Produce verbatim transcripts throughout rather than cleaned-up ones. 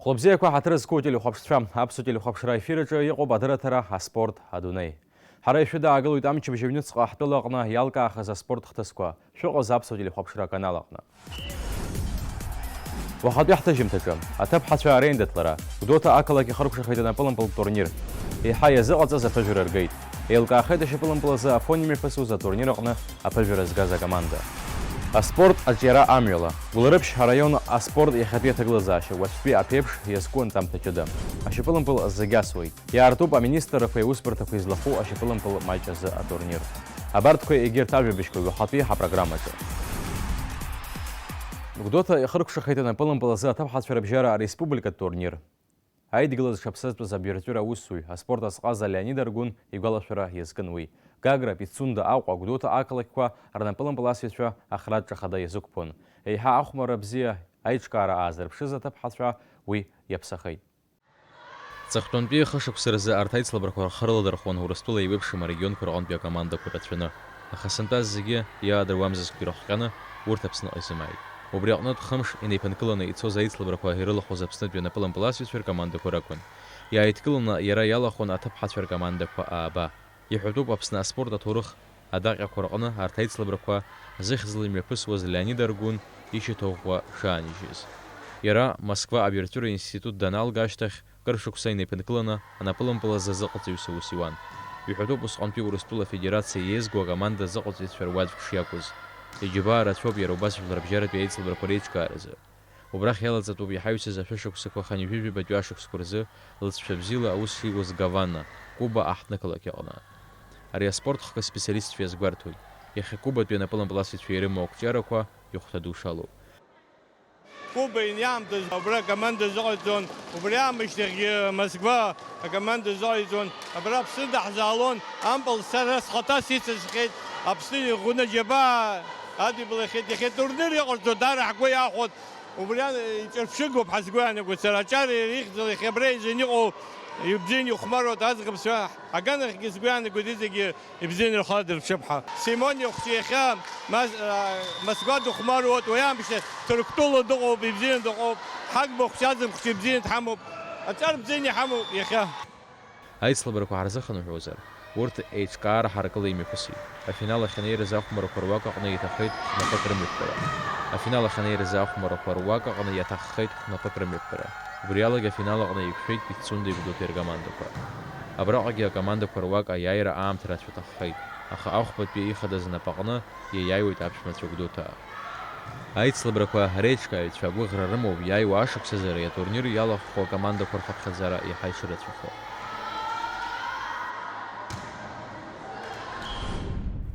Хәлыбзиақәа, ҳаҭыр зқәу ателехәаԥшцәа, аԥсуа телехәаԥшра аефир аҿы иҟоуп адырраҭара «Аспорт адунеи». Ҳара ишәыдаагалоит амчыбжь аҩныҵҟа ҳтәылаҟны иалкаахаз аспорт хҭысқәа. Шәыҟаз аԥсуа телехәаԥшра аканал аҟны. Уахатәи ҳҭыжьымҭаҿы, аҭыԥҳацәа ареиндаҭлара, Гәдоуҭа ақалақь ихыркәшахеит анапылымпылтә турнир. Еиҳа иазыҟаҵаз аԥыжәара ргеит. Еилкаахеит ашьапылымпыл азы Афон имҩаԥысуаз атурнир аҟны аԥыжәара згаз акоманда. Аспорт аҿиара амҩала, Гәылрыԥшь араион аспорт иахьатәи аҭагылазаашьа уаҵәтәи аԥеиԥш иазку анҵамҭа ҷыда. Ашьапылымпыл зегь асуеит. Иаартуп аминистррақәеи аусбарҭақәеи злахәу ашьапылымпыл маҷ азы атурнир. Абарҭқәеи егьырҭ ажәабжьқәеи уахатәи ҳапрограммаҿы. Гәдоуҭа ихыркәшахеит анапылымпыл азы аҭыԥҳацәа рыбжьара ареспубликатә турнир. Аидгыла зҽаԥсазтәыз абаҩрҵәыра аусзуҩ, аспорт азҟаза Леонид Аргәын игәалашәара иазкын уи. Гагра, Пицунда, Аҟәа, Гәдоуҭа ақалақьқәа рнапылымпыласҩцәа ахратә ҿахада иазықәԥон. Еиҳа ахәмарра бзиа аиҿкаара аазырԥшыз аҭыԥҳацәа уи иаԥсахеит. Ҵыхәтәантәи хышықәса рзы арҭ аицлабрақәа рхы рыладырхәон Урыстәыла еиуеиԥшым арегионқәа рҟынтәи акомандақәа рацәаны, аха сынтәа зегьы иаадыруамзазгьы ирыхҟьаны, урҭ Аԥсныҟа изымааит. Убри аҟнытә, хымш инеиԥынкыланы ицоз аицлабрақәа ирылахәыз Аԥснытәи анапылымпыласҩцәа ркомандақәа ракәын. Иааидкыланы иара иалахәын аҭыԥҳацәа ркомандақәа ааба. Иҳәатәуп Аԥсны аспорт аҭоурых адаҟьақәа рҟны арҭ аицлабрақәа зыхьӡла имҩаԥысуаз Леонид Аргәын ишьаҭа ӷәӷәа шаанижьыз. Иара Москва абаҩрҵәыра институт даналга ашьҭахь, кыр шықәса инеиԥынкыланы анапылымпыл азы азыҟаҵаҩыс аус иуан. Иҳәатәуп усҟантәи Урыстәыла Афедерациа еизго акоманда азыҟаҵаҩцәа руаӡәк шиакәыз. Иџьабаа рацәоуп иара убас жәларбжьаратәи аицлабрақәа реиҿкааразы. Убрахь иалаҵатәуп иҳаҩсыз ашәышықәсақәа хынҩажәижәаба ҵәҩа шықәсқәа рзы лҵшәа бзиала аус шиуаз Гавана, Куба аҳҭнықалақь аҟны. Ари аспорт хкы специалистцәа иазгәарҭоит, иахьа Кубатәи анапылымпыласыҩцәа ирымоу ақәҿиарақәа ихәҭа ду шалоу. Куба иаамҭаз убра акоманда азыҟаиҵон, убри аамышьҭахьгьы Москва акоманда азыҟаиҵон, абра Аԥсны даҳзаалон, ампыл сара схаҭа сицысхьеит, Аԥсны иӷәӷәаны аџьабаа адибалахьеит, иахьа турнир иҟарҵо даара ҳгәы иахәоит. Убри ан-, иҿырԥшыгоуп ҳәа сгәы иаанагоит сара, аҿар иара ихьӡала иахьа абра изын иҟоу ибзианы ихәмаруа аӡӷабцәа аганахьгьы сгәы иаанагоит, зегьы ибзианы рхала дырԥшып ҳәа. Симон ихәҷы иахьа Мас-, а, Москва дыхәмаруеит, уи аамышьҭахь Ҭырқәтәыла дыҟоуп, ибзианы дыҟоуп, ҳагба хәҷы, аӡын хәҷы ибзианы дҳамоуп, аҿар бзианы иҳамоуп иахьа. Аицлабрақәа ҳарзыхынҳәуазар, урҭ еиҿкаара ҳаракыла имҩаԥысит. Афинал ахь анеиразы ахәмарақәа руак аҟны иаҭаххеит хәнапык рымҩаԥгара. Афинал ахь анеиразы ахәмарақәа руак аҟны иаҭаххеит хәнапык рымҩаԥгара. Убри алагьы афинал аҟны еиқәшәеит Пицундеи Гәдоуҭеи ркомандақәа. Абраҟагьы акомандақәа руак аиааира аамҭа рацәа аҭаххеит, аха ахәбатәи ихадаз анапаҟны иаиааиуеит аԥшәмацәа Гәдоуҭаа. Аицлабрақәа реиҿкааҩцәа агәыӷра рымоуп иааиуа ашықәсазы ари атурнир иалахәхо акомандақәа рхыԥхьаӡара иаҳа ишырацәахо.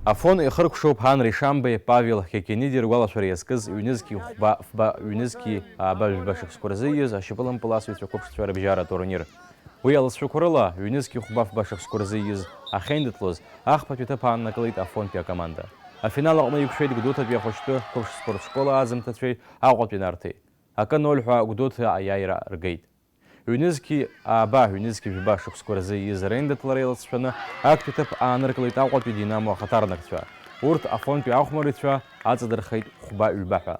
Афон ихыркәшоуп Анри Шамбеи Павел Кекениди ргәалашәара иазкыз ҩнызқьи хәба фба, ҩнызқьи ааба жәба шықәсқәа рзы ииз ашьапылампыласҩцәа қәыԥшцәа рыбжьара турнир. Уи алҵшәақәа рыла, ҩнызқьи хәба фба шықәсқәа рзы ииз ахьеиндаҭлоз, ахԥатәи аҭыԥ ааннакылеит Афонтәи акоманда. Афинал аҟны иқәшәеит Гәдоуҭатәи ахәыҷтәы қәыԥш спорт школа аӡымҭацәеи Аҟәатәи Нарҭеи. Акы ноль ҳәа Гәдоуҭа аиааира ргеит. Ҩнызқьи ааба, ҩнызқьи жәба шықәсқәа рзы ииз ареиндаҭлара еилацәшәаны актәи аҭыԥ ааныркылеит Аҟәатәи Динамо ахаҭарнакцәа. Урҭ Афонтәи ахәмарыҩцәа аҵадырхеит хәба-ҩба ҳәа.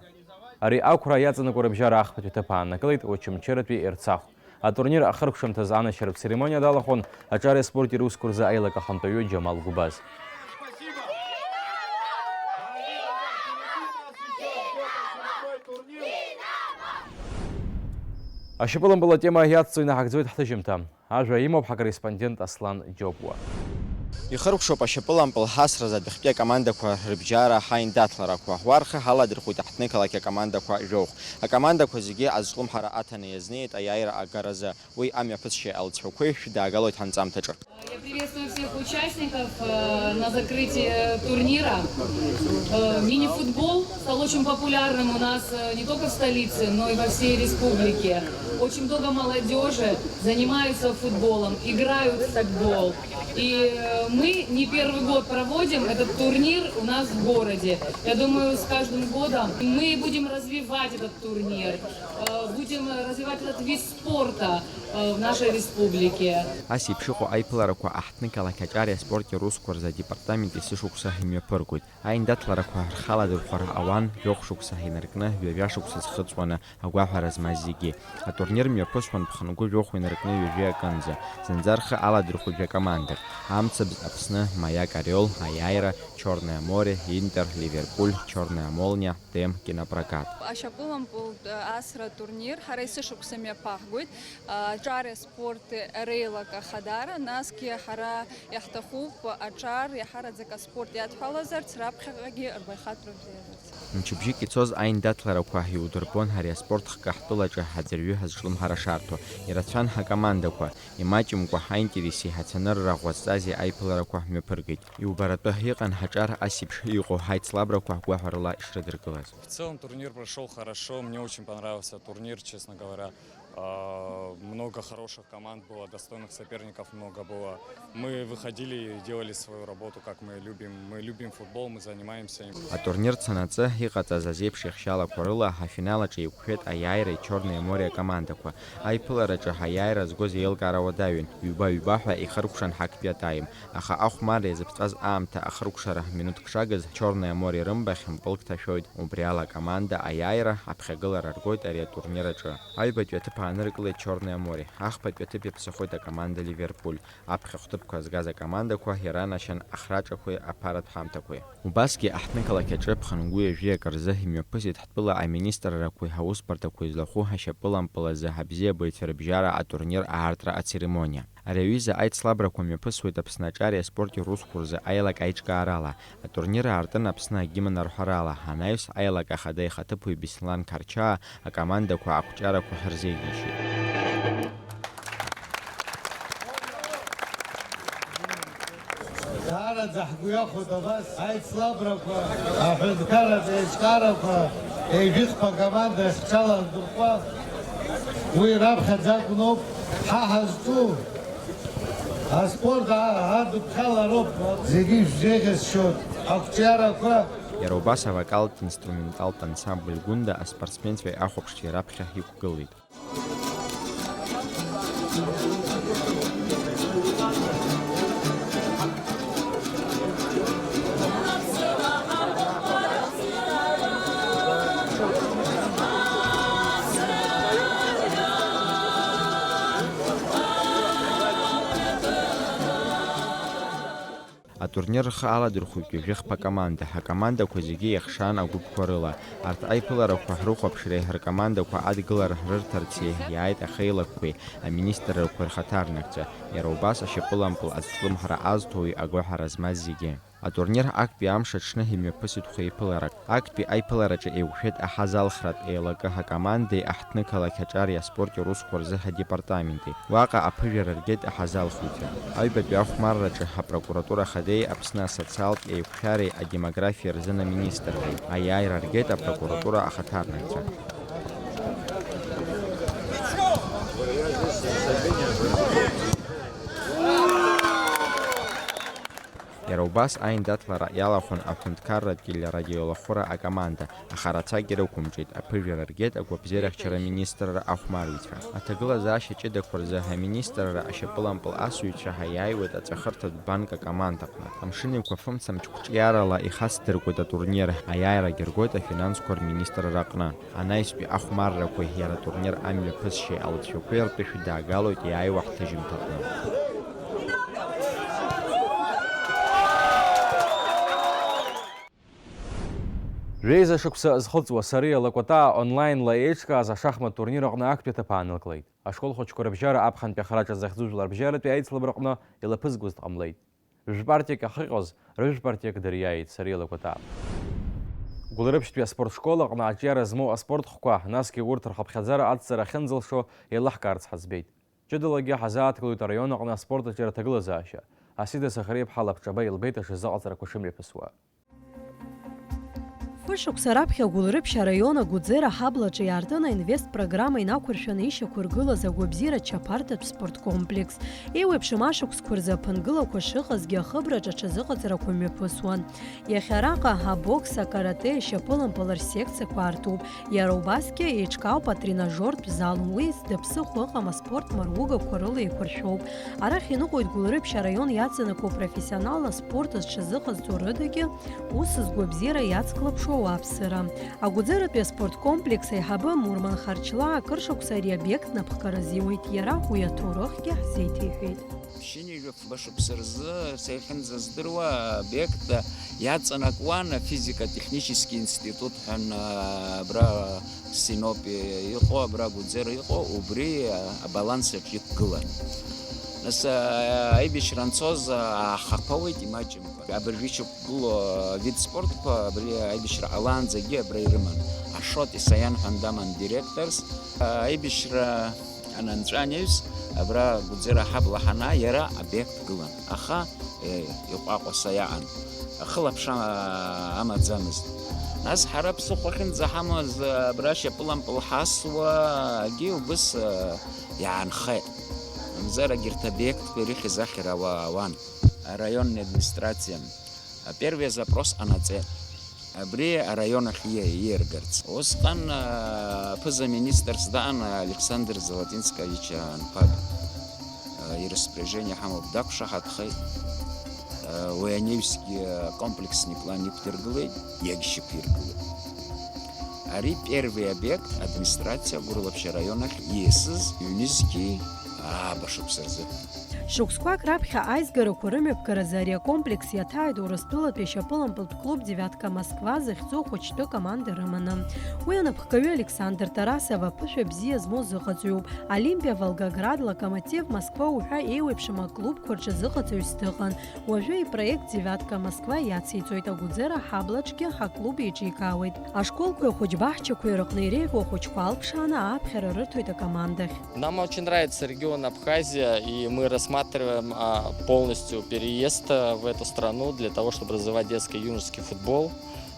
Ари ақәра иаҵанакуа рыбжьара ахԥатәи аҭыԥ ааннакылеит Очамчыратәи Ерцахә. Атурнир ахыркәшамҭаз анашьаратә церемониа далахәын аҿари аспорти русқәа рзы аилак ахантәаҩы Џьамал Гәыбаз. Ашьапылампыл атема иацҵо инаҳагӡоит ҳҭыжьымҭа. Ажәа имоуп ҳакорреспондент Аслан Џьопуа. Ихыркәшоуп ашьапылампыл ҳасраз адәахьтәи акомандақәа рыбжьара ҳаиндаҭларақәа. Уа рхы ҳаладырхәит аҳҭнықалақь акомандақәа жәохә. Акомандақәа зегьы азҿлымҳара аҭаны иазнеит аиааира агаразы. Уи амҩаԥысшьеи алҵшәақәеи шәыдаагалоит ҳанҵамҭаҿы. Я приветствую всех участников, э, на закрытии турнира. Э, мини-футбол стал очень популярным у нас, э, не только в столице, но и во всей республике. Очень много молодёжи занимаются футболом, играют в футбол. И, э, мы не первый год проводим этот турнир у нас в городе. Я думаю, с каждым годом мы будем развивать этот турнир, э, будем развивать этот вид спорта, э, в нашей республике. Ас еиԥш иҟоу аиԥыларақәа аҳҭнықалақь аҿари аспорти русқәа рзы адепартамент есышықәса имҩаԥыргоит. Аиндаҭларақәа рхаладырхәара ауан жәохә шықәса инаркны, ҩажәа шықәса зхыҵуаны агәаҳәара змаз зегьы. Атурнир Атурнир мҩаԥысуан ԥхынгәы жәохә инаркны ҩажәи акынӡа. Зынӡа рхы аладырхәит жәакомандак. Амцабз Аԥсны, Маиак Ориол, Аиааира, Черное море, Интер, Ливерпуль, Черная молния, Тем, Кинопрокат. Ашьапылампылтә асра турнир ҳара есышықәса мҩаԥаҳгоит. Аҿари аспорти реилак ахадара, насгьы ҳара иаҳҭахуп аҿар иаҳараӡак аспорт иадҳәалазарц, раԥхьаҟагьы рбаҩхатәра бзиазарц. Мчыбжьык ицоз аиндаҭларақәа иудырбон ари аспорт хкы ҳтәылаҿы аӡәырҩы ҳазҿлымҳара шарҭо. Ирацәан ҳакомандақәа, имаҷымкәа ҳаинтереси ҳацанырра ӷәӷәазҵази аиԥыларақәа мҩаԥыргеит. Иубаратәы иҟан ҳаҿар асеиԥш иҟоу ҳаицлабрақәа гәаҳәарыла ишрыдыркылаз. В целом турнир прошёл хорошо, мне очень понравился турнир, честно говоря. А, много хороших команд было, достойных соперников много было. Мы выходили и делали свою работу, как мы любим. Мы любим футбол, мы занимаемся им. Атурнир цанаҵы иҟаҵаз азеиԥш ихшьалақәа рыла ҳафинал аҿы еиқәшәеит Аиааиреи Черное море акомандақәа. Аиԥылараҿы ҳаиааира згоз еилкаара уадаҩын, ҩба-ҩба ҳәа ихыркәшан ҳактәи атаим. Аха ахәмарра иазыԥҵәаз аамҭа ахыркәшара минуҭк шагыз, Черное море рымбахь мпылк ҭашәоит, убри ала акоманда Аиааира аԥхьагылара ргоит ари атурнир аҿы. Аҩбатәи аҭыԥ ааныркылеит Черное море, ахԥатәи аҭыԥ иаԥсахоит акоманда Ливерпуль, аԥхьа хәҭыԥқәа згаз акомандақәа иранашьан ахраҿақәеи аԥаратә ҳамҭақәеи. Убасгьы аҳҭнықалақь аҿы ԥхынгәи ҩажәи акы рзы имҩаԥысит ҳтәыла аминистррақәеи ҳусбарҭақәеи злахәу ҳашьапылампыл азы ҳабзиабаҩцәа рыбжьара атурнир аартра ацеремониа. Ари аҩыза аицлабрақәа мҩаԥысуеит Аԥсны аҿари аспорти русқәа рзы аилак аиҿкаарала, атурнир аартын Аԥсны агимн арҳәарала, анаҩс аилак ахада ихаҭыԥуаҩ Беслан Қарчаа акомандақәа ақәҿиарақәа ҳарзеиӷьеишьеит. Даараӡа ҳгәы иахәоит абас аицлабрақәа, аҳәынҭқарратә еиҿкаарақәа, ҩажәихԥа команда ихцәаландырхәа, уи раԥхьаӡа акәноуп ҳа ҳазҿу. Аспорт а-, адыԥхьалароуп, зегьы ишәзеиӷьасшьоит ақәҿиарақәа. Иара убас авокалтә инструменталтә ансамбль Гәында аспортсменцәеи ахәаԥшцәеи раԥхьа иқәгылеит. Атурнир рхы аладырхәит ҩажәихԥа команда. Акомандақәа зегьы еихшан агәыԥқәа рыла. Арҭ аиԥыларақәа ҳрыхәаԥшреи ркомандақәа адгылара ҳрырҭарцеи иааит ахеилакқәеи аминистррақәеи рхаҭарнакцәа. Иара убас ашьапылампыл азҿлымҳара азҭои агәаҳәара змаз зегьы. Атурнир актәи амш аҽны имҩаԥысит хәеиԥыларак. Актәи аиԥылараҿы еиқәшәеит аҳазалхратә еилакы акомандеи аҳҭнықалақь аҿари аспорти русқәа рзы ҳадепартаменти. Уаҟа аԥыжәара ргеит аҳазалхҩцәа. Аҩбатәи ахәмарраҿы апрокуратура ахадеи Аԥсны асоциалтә еиқәшәареи адемографиеи рзын аминистрреи аиааира ргеит апрокуратура ахаҭарнакцәа. Иара убас аиндаҭлара иалахәын аҳәынҭқарратә телерадиолахәыра акоманда, аха рацәак ирықәымҿит, аԥыжәара ргеит агәабзиарахьчара министрра ахәмарҩцәа. Аҭагылазаашьа ҷыдақәа рзы аминистрра ашьапылампыл асыҩцәа ҳаиааиуеит аҵәахырҭатә банк акомандаҟны. Амшын Еиқәафымца мчқәҿиарала ихацдыркуеит атурнир, аиааирагьы ргоит афинансқәа рминистрра аҟны. Анаҩстәи ахәмаррақәеи иара атурнир амҩаԥысшьеи алҵшәақәеи ртәы шәыдаагалоит иааиуа ҳҭыжьымҭаҟны. Жәеиза шықәса зхыҵуа Сариа Лакәатаа онлаинла еиҿкааз ашахмат турнир аҟны актәи аҭыԥ аанылкылеит. Ашкол хәыҷқәа рыбжьара аԥхынтәи ахраҿа захьӡу жәларбжьаратәи аицлабраҟны илаԥызгоз дҟамлеит. Жәпартиак ахьыҟаз, рыжәпартиак дыриааит Сариа Лакәатаа. Гәылрыԥшьтәи аспорт школ аҟны аҿиара змоу аспорт хқәа, насгьы урҭ рхыԥхьаӡара адҵара ахьынӡалшо еилаҳкаарц ҳаӡбеит. Ҷыдалагьы ҳазааҭгылоит араион аҟны аспорт аҿиара аҭагылазаашьа. Асида Сахариаԥҳа Лабҿаба илбеит аҽазыҟаҵарақәа шымҩаԥысуа. Фышықәса раԥхьа Гәылрыԥшь араион Агәыӡера аҳаблаҿы иаартын аинвест программа инақәыршәаны ишьақәыргылаз агәабзиара чаԥарҭатә спорткомплекс. Еиуеиԥшым ашықәсқәа рзы аԥынгылақәа шыҟазгьы ахыбраҿы аҽазыҟаҵарақәа мҩаԥысуан. Иахьа араҟа абокс, акарате, ашьапылампыл рсекциақәа аартуп. Иара убасгьы еиҿкаауп атренажертә зал, уи зда ԥсыхәа ыҟам аспорт маругақәа рыла еиқәыршәоуп. Арахь иныҟәоит Гәылрыԥшь араион иаҵанакуа профессионалла аспорт зҽазыҟазҵо рыдагьы ус згәабзиара иацклаԥшуа Уаԥсыра. Агәӡаратәи аспорт комплекс аиҳабы Мурман Харчлаа акыр шықәса ари обиект напхгара азиуеит, иара уи аҭоурыхгьы ҳзеиҭеиҳәеит. Ԥшьынҩажәа шықәса рзы са иахьынӡаздыруа обиект иаҵанакуан афизика-технический институт ҳәа, абра Синопе иҟоу, абра Гәыӡера иҟоу, убри абаланс аҿы иқәгылан. Нас, а, аибашьра анцоз, а, аахақәа ауеит имаҷымкәа. Абыржәы ишьақәгылоу авид спортқәа абри аибашьра ҟалаанӡагьы абра ирыман. Ашоти Саян ҳәа даман директорс. Аибашьра ананҵәа анаҩс, абра Гәыӡера аҳабла ҳанаа, иара обиект гылан. Аха, е, иҟәаҟәаса иаан. Ахылаԥш, а, амаӡамызт. Нас ҳара ԥсыхәа ахьынӡаҳамаз, абра шьапылампыл ҳасуагьы убыс, а, иаанхеит. Мамзар егьырҭ обиектқәа ирыхьыз ахьара ауа-, ауан. Араионни администрациа апервиа запрос ҟанаҵеит. Абри араион ахь ииа-, ииаргарц. Усҟан, а, аԥыза-министрс даан Александр Золотинскович анԥаб, а, ираспоряжение ҳамоуп, дақәшаҳаҭхеит. А, уи анаҩсгьы акомплексный план иқәдыргылеит, иагьшьақәиргылеит. Ари первый обиект администрациа агәырлаԥшьа араион ахь ииасыз ҩнызқьи ааба шықәса рзы. Шықәсқәак раԥхьа аизгарақәа рымҩаԥгаразы ари акомплекс иаҭааит Урыстәылатәи ашьапылампылтә клуб Девятка Москва захьӡу ахәыҷтәы команда рыманы. Уи анапхгаҩы Александр Тарасов аԥышәа бзиа змоу зыҟаҵаҩуп. Олимпиа, Волгоград, Локомотив Москва уҳәа еиуеиԥшым аклубқәа рҿы зыҟаҵаҩыс дыҟан. Уажәы ипроект Девятка Москва иациҵоит, Агәӡера ҳаблаҿгьы ҳаклуб еиҿикаауеит. Ашколқәеи ахәыҷбаҳчақәеи рыҟны иреиӷьу ахәыҷқәа алԥшааны ааԥхьара рырҭоит акомандахь. Нам очень нравится регион Абхазия, и мы рассматриваем, а, полностью переезд, а, в эту страну для того, чтобы развивать детский и юношеский футбол,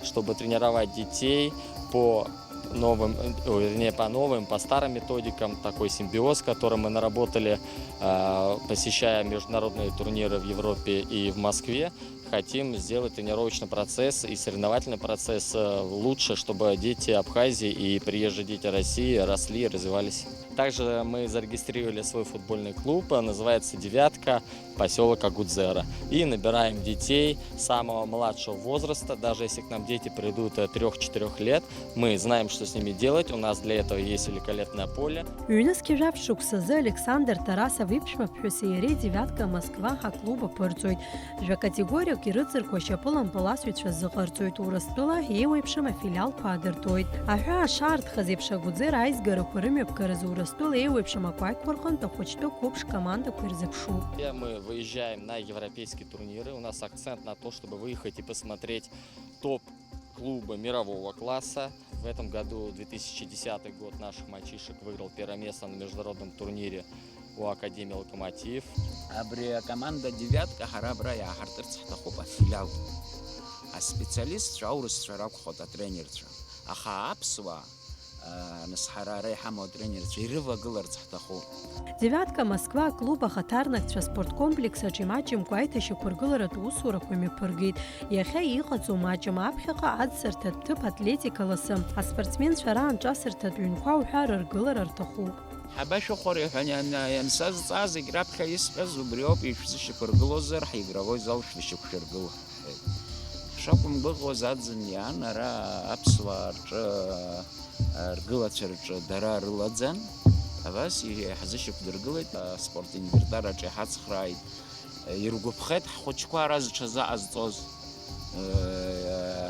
чтобы тренировать детей по новым, э, ой, вернее, по новым, по старым методикам, такой симбиоз, который мы наработали, а, посещая международные турниры в Европе и в Москве. Хотим сделать тренировочный процесс и соревновательный процесс, э, лучше, чтобы дети Абхазии и приезжие дети России росли и развивались. Также мы зарегистрировали свой футбольный клуб, э, называется «Девятка», поселок Агудзера. И набираем детей самого младшего возраста, даже если к нам дети придут, э, трёх-четырёх лет, мы знаем, что с ними делать, у нас для этого есть великолепное поле. Ҩнызқьи жәаф шықәсазы Александр Тарасов иԥшәмаԥҳәыси иареи Девятка Москва аклуб аԥырҵоит. Жәа-категориак ирыҵаркуа ашьапылампыласҩцәа зыҟарҵоит, Урыстәыла еиуеиԥшым афилиалқәа аадыртуеит. Аҳәаа шаартхаз еиԥш, Агәӡера аизгарақәа рымҩаԥгаразы Урыстәыла еиуеиԥшым акәакьқәа рҟынтә ахәыҷтәы қәыԥш командақәа ирзыԥшуп. Мы выезжаем на европейские турниры, у нас акцент на то, чтобы выехать и посмотреть топ-клубы мирового класса. В этом году, две тысячи десятый год, наших мальчишек выиграл первое место на международном турнире у Академии «Локомотив». Абри акоманда «Девятка» ҳара абра иааҳартырц ҳҭахуп афилиал. Аспециалистцәа аурысцәа ракәхоит, атренерцәа. Аха аԥсуаа, а, нас ҳара ара иҳамоу атренерцәа ирывагыларц ҳҭахуп. Девятка Москва аклуб ахаҭарнакцәа аспорткомплекс аҿы имаҷымкәа аиҭашьақәыргыларатә усурақәа мҩаԥыргеит. Иахьа иҟаҵоу маҷым аԥхьаҟа аӡсырҭатә ҭыԥ атлетика ласы, аспортсменцәа раан ҿасырҭатә ҩнқәа уҳәа рыргылара рҭахуп. Ҳабашәыхәари ҳәа иан-, иансазҵаа зегь раԥхьа исҳәаз убриоуп, ишәзышьақәыргылозар, ҳигровой зал шәышьақәшәыргыл ҳҳәеит. Шакәымгәыӷуаз аӡын иаан, ара аԥсуаа рҿы, ргылацәа рҿы дара рылаӡан, абас иҳазышьақәдыргылеит, аспорт инвертар аҿы иҳацхрааит. Иргәаԥхеит ҳхәыҷқәа ара зҽазыҟазҵоз.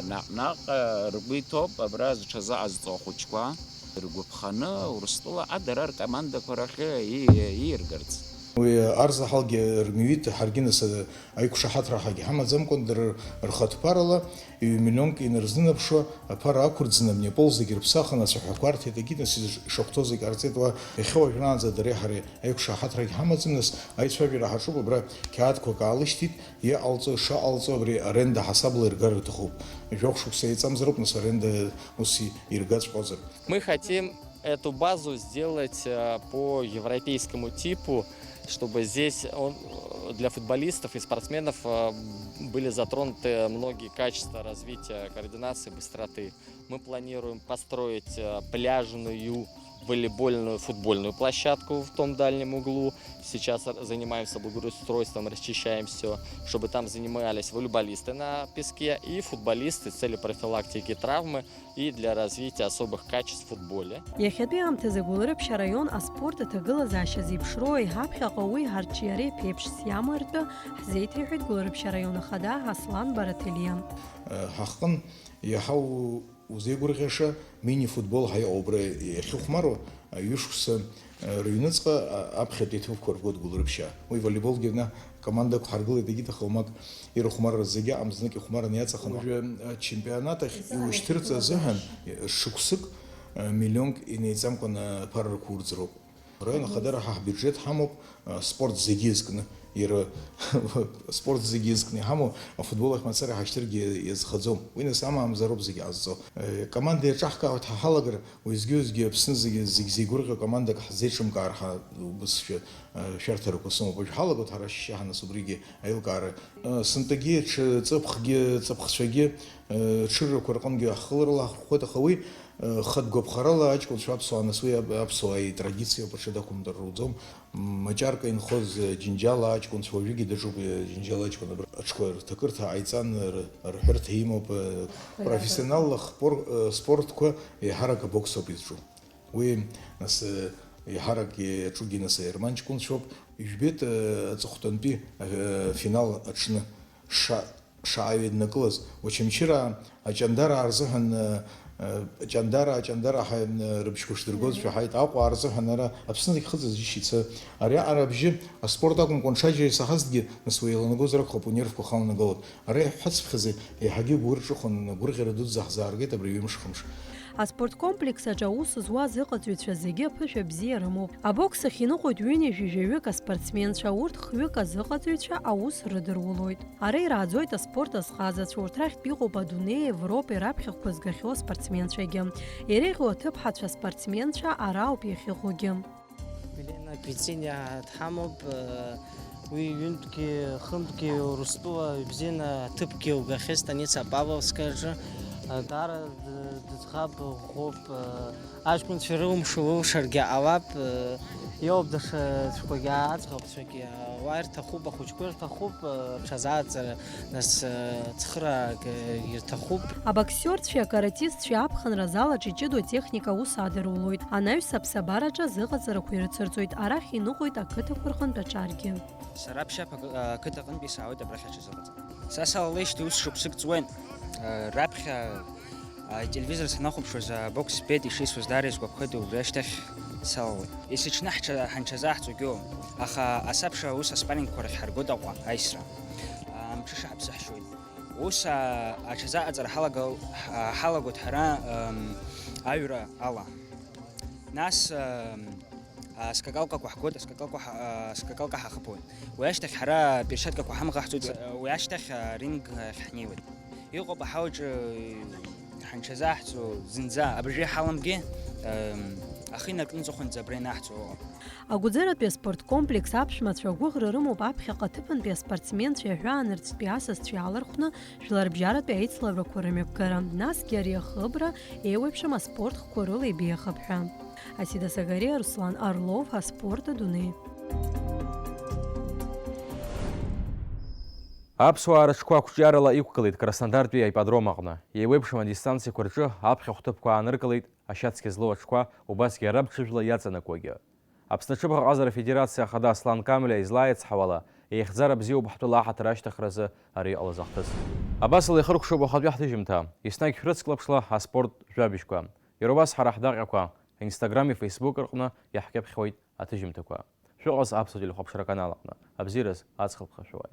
Наҟ-наҟ ргәы иҭоуп абра зҽазыҟазҵо ахәыҷқәа. Иргәаԥханы Урыстәылаҟа дара ркомандақәа рахь и-, ииргарц. Уи арзаҳалгьы рмҩит, ҳаргьы нас аиқәшаҳаҭра ҳагьҳамаӡамкәан, дара рхатә ԥарала ҩ-миллионк инарзынаԥшуа аԥара ақәырӡны, амнепол зегьы рыԥсахын, ацәаҳәақәа арҭеит, егьи нас ишахәҭоу зегь ҟарҵеит. Уа иахьа уажәраанӡа дареи ҳареи аиқәшаҳаҭрагь ҳамаӡам, нас аицәажәара ҳаҿуп, абра қьаадқәак аалышьҭит, иҟалҵо, шыҟалҵо абри аренда ҳасабла иргар рҭахуп. Жәохә шықәса еиҵамзароуп, нас аренда ус иргаҵәҟьозар. Мы хотим эту базу сделать, э, по европейскому типу, чтобы здесь он, э, для футболистов и спортсменов, э, были затронуты многие качества развития координации, быстроты. Мы планируем построить, э, пляжную волейбольную, футбольную площадку в том дальнем углу. Сейчас р-, занимаемся благоустройством, расчищаем все, чтобы там занимались волейболисты на песке и футболисты с целью профилактики травмы и для развития особых качеств в футболе. Иахьатәи аамҭазы Гәылрыԥшь араион аспорт аҭагылазаашьа зеиԥшроу еиҳа ԥхьаҟа уи ҳарҿиареи ԥеиԥшс иамоу ртәы ҳзеиҭеиҳәеит Гәылрыԥшь араион ахада Аслан Бараҭелиа. Ҳаҟны иаҳа у-, узеигәырӷьаша мини-футбол ҳәа иҟоуп, убра иахьыхәмаруа, ҩышықәса рыҩныҵҟа аԥхьатәи аҭыԥқәа ргоит Гәылрыԥшьаа. Уи волейболгьы ана командак ҳаргылеит, егьиҭахым ак ирыхәмарра зегьы аҟам, знык ихәмарран иаҵаханы. Уажәы ачемпионат ахь иушьҭырҵа азыҳәан шықәсык, миллионк инеиҵамкәан аԥара рқәурӡроуп. Араион ахадара ҳа ҳбиуџьет ҳамоуп, а, спорт зегьы иазкны, иара спорт зегьы иазкны иҳамоу, афутбол ахь мацара ҳашьҭыргьы иазхаӡом. Уи нас амаамзароуп зегьы ҟазҵо. Э, команда иаҿаҳкаауеит ҳа ҳалагар, уеизгьы-уеизгьы Аԥсны зегьы, зегь зеигәырӷьо командак ҳзеиҿымкаар ҳәа убасшәа, э, шәарҭарақәа сымоуп. Уажә ҳалагоит ҳара шьшьаҳәа нас убригьы аилкаара. Э, сынтәагьы ҽы ҵыԥхгьы, ҵыԥхцәагьы, э, ҽыррақәа рҟынгьы ҳхыларыла ҳхәыхәыт, аха уи Хатә гәаԥхарала аҷкәынцәа аԥсуаа, нас уи ап-, аԥсуаа итрадициоуп, аҽа дақәымтәар руӡом. М, маҷарка инхоз, э, џьынџьала аҷкәынцәа уажәыгьы даҿуп, э, џьынџьала аҷкәын абра аҽқәа рҭакырҭа ҟаиҵан, р-, рҳәырҭа имоуп, э, профессионалла хпор-, э, спортқәа еиҳарак абоксоуп изҿу. Уи, нас, э, еиҳарак иаҿугьы, нас, аерман ҷкәынцәоуп. Ижәбеит, э, аҵыхәтәантәи, э, финал аҽны. Ша-, шаҟаҩ иднакылаз, Очамчыраа аҷандараа рзыҳәан, э, э, ҷандараа, ҷандараа ҳәа, э, рыбжьқәа шдыргоз шәаҳаит, Аҟәаа рзыҳәан ара Аԥсны зегь хыҵыз џьышьа ица. Ари аҟара абжьы аспорт акәымкәан ҽаџьара исаҳазҭгьы, нас уеиланагозар акәхап, унервқәа халанагалоит. Ара иаҳҳәацыԥхьаӡа, еиҳагьы гәы рҿыхон, гәырӷьара дуӡӡа ҳзааргеит абри ҩымш-хымш. Аспорткомплекс аҿы аус зуаз ыҟаҵаҩцәа зегьы аԥышәа бзиа рымоуп. Абокс ахь иныҟәоит ҩынҩажәи жәаҩык аспортсменцәа, урҭ хҩык азыҟаҵаҩцәа аус рыдырулоит. Ара ирааӡоит аспорт азҟазацәа, урҭ рахьтә иҟоуп адунеи, Европеи раԥхьахәқәа згахьоу аспортсменцәагьы. Иреиӷьу аҭыԥҳацәа аспортсменцәа ара ауп иахьыҟоугьы. Елена Квициниа дҳамоуп, уи ҩынтәгьы, хынтәгьы Урыстәыла ибзианы аҭыԥгьы лгахьеит, станица Павловскаҿы. Даара д-, дыӡӷаб ӷәӷәоуп, аҷкәынцәа рылымшо лылшаргьы ҟалап, иоуп даҽа цәқәагьы аӡӷабцәагьы, уа ирҭахуп, ахәыҷқәа ирҭахуп, рҽазааӡара. Нас, э, цхыраагагьы ирҭахуп. Абоксиорцәеи акаратистцәеи аԥхынра азал аҿы иҷыдоу атехника аус адырулоит. Анаҩс аԥсабараҿы азыҟаҵарақәа ирыцырҵоит, арахь иныҟәоит ақыҭақәа рҟынтә аҿаргьы. Сара Аԥшьаԥа, э, ақыҭа аҟынтәи саауеит абрахь аҽазыҟаҵара. Са салалеижьҭеи ус шықәсык ҵуеит, э, раԥхьа, э, ателевизор санахәаԥшуаз, э, абокс збеит, ишисуаз даара исгәаԥхеит, убри ашьҭахь салалеит. Есыҽны ҳҽа-, ҳанҽазаҳҵогьы, аха асабша ус аспаррингқәа рахь ҳаргоит Аҟәа аисра. Амҽыша ҳаԥсыҳшьоит. Ус, а, аҽазыҟаҵара ҳалагал-, ҳа-, ҳалагоит ҳара, ам, аҩра ала. Нас, ам, аскакалкақәа ҳгоит, аскакалка ҳа-, а, аскакалка ҳахыԥоит. Уи ашьҭахь ҳара аперчаткақәа ҳамӷаҳҵоит, уи ашьҭахь аринг ахь ҳнеиуеит. Иҟоуп аҳауаҿы ҳанҽазаҳҵо зынӡа абыржәы иҳаламгеи, ам, ахы инаркны аҵыхәанӡа абра ианаҳҵо ыҟоуп. Агәӡаратәи аспорткомплекс аԥшәмацәа агәыӷра рымоуп аԥхьаҟа аҭыԥантәи аспортсменцәеи аҳәаанырцәтәи асасцәеи алархәны, жәларбжьаратәи аицлабрақәа рымҩаԥгара, насгьы ари ахыбра еиуеиԥшым аспорт хкқәа рыла ибеиахап ҳәа. Асида Сагариа, Руслан Орлов, Аспорт адунеи. Аԥсуаа рыҽқәа ақәҿиарала иқәгылеит Краснодартәи аипподром аҟны. Еиуеиԥшым адистанциақәа рҿы аԥхьахә ҭыԥқәа ааныркылеит ашьацқьа злоу аҽқәа, убасгьы арабҽыжәла иаҵанакуагьы. Аԥсны аҽыбӷаҟазара афедерациа ахада Аслан Камлиа излааицҳауала, еихьӡара бзиоуп ҳтәыла аҳаҭыр ашьҭыхразы ари иҟалаз ахҭыс. Абасала ихыркәшоуп уахатәи ҳҭыжьымҭа. Еснагь шәрыцклаԥшла аспорттә жәабжьқәа. Иара убас ҳара ҳдаҟьақәа, Instagram-и Facebook рҟны иаҳкьыԥхьуеит аҭыжьымҭақәа. Шәыҟаз Аԥсуа телехәаԥшра аканал аҟны. Абзиараз аҵх рыԥхашәоит.